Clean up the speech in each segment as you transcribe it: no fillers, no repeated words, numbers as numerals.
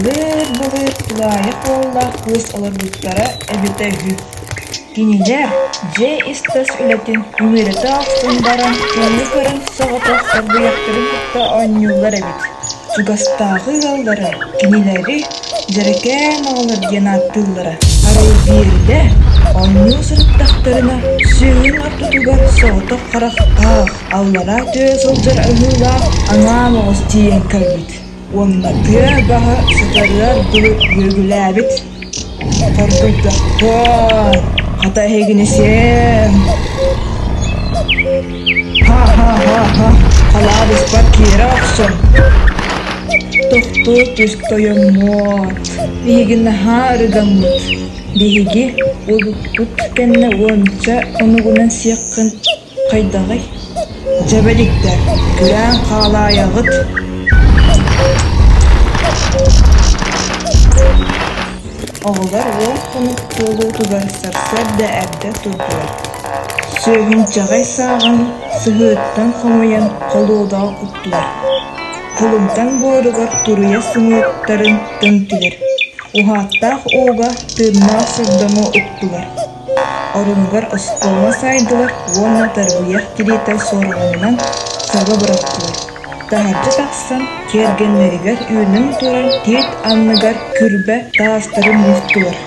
Былыр-былыр тулаайах уоллаах кыыс олорбуттара эбитэ үһү. Кинилэр дьиэ ис-тас үлэтин үмүрүтэ охсон баран ууну көрөн соҕотох тарбыйахтарын кытта оонньууллар эбит. Чугастааҕы ыаллара кинилэри дьэрэкээн оҕолор диэн ааттыыллара. Арай биирдэ оонньуу сырыттахтарына сүөһүн ортотугар соҕотох харахтаах, аллараа түһэ сылдьар аһыылаах аҥаан оҕус тиийэн кэлбит уонна тыа баһа сытарыар дылы үөгүлээбит. Хоргуйдахпын, хата эһигини сиэм. Ха-ха-ха-ха, халаабыспар киирэ охсун. Тохтуу түс тойоммуот, биһиги наһаа ырыгаммыт. Биһиги уолуппут кэннэ уонча хонугунан сиэххин Хайдаҕый? Дьэбэликтэр, күрээн хаалаайаҕыт Оҕолор уол хонук туолуутугар сарсыарда эрдэ турдулар. Сүөһүнчэҕэй сааҕын сыһыыттан хомуйан холуодаҕа куттулар. Холумтан буоругар туруйа сымыыттарын көмтүлэр, уһааттаах ууга тыыннаах сордоҥу уктулар. Орунугар оскуола саайдылар уонна тарбыйах тириитэ суорҕанынан саба бырахтылар. Таһырдьа тахсан, тиэргэннэригэр үүнэн турар тиит анныгар күрбэ таастары мустулар,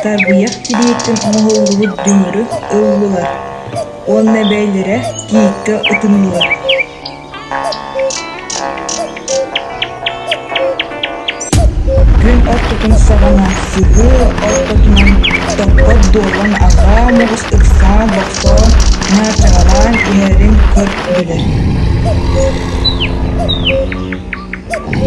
тарбыйах тириитин оҥоһуллубут дүҥүрү ыллылар уонна бэйэлэрэ тииккэ ытыннылар. Күн ортотун саҕана сыһыы ортотунан топпот дуолан арҕаа моҕус ыксаан-бохсоон наачаҕалаан иһэрин көрдүлэр.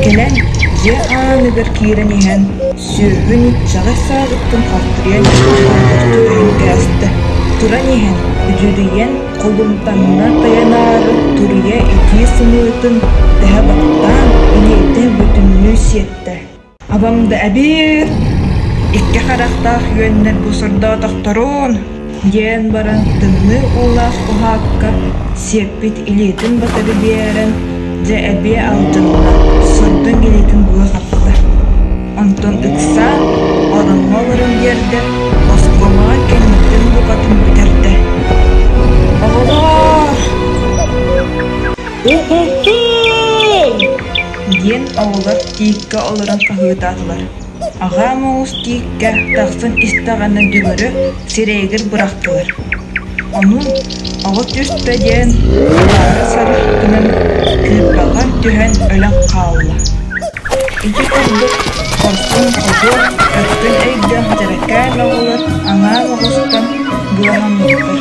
Кэлэн дьиэ ааныгар киирэн иһэн сүөһү ньыччаҕай сааҕыттан халтарыйан хаалбыт түбэһэн кээстэ. Туран иһэн үдүрүйэн Холумтаҥҥа тайанаары туруйа итии сымыытын тэһэ баттаан илиитэ бүтүннүү сиэттэ. Абам да эбиир, икки харахтаах үөннэр бу сордоотохторун диэн баран тымныы уулаах уһаакка сиэппит илиитин батары биэрэн дьэ эбиэ алдьанна, сордоҥ илиитин була хапта. Онтон ыксаан, ороҥҥо олорон биэрдэ, оскуолаҕа кэнниттэн букатын бүтэрдэ. «Оҕолоор! Уһуһуй!» диэн оҕолор тииккэ олорон хаһыытаатылар. Аҕам оҕус тииккэ тахсан истэҕинэ дүҥүрү сирэйигэр бырахтылар. Ону оҕо түстэ диэн хараара сарых гынан кыырпаҕа түһэн өлөн хаалла. Ити курдук хорсун-хоту, өттүн өйдөөх дьэрэкээн оҕолор аҥаар оҕустан быаһаммыттар.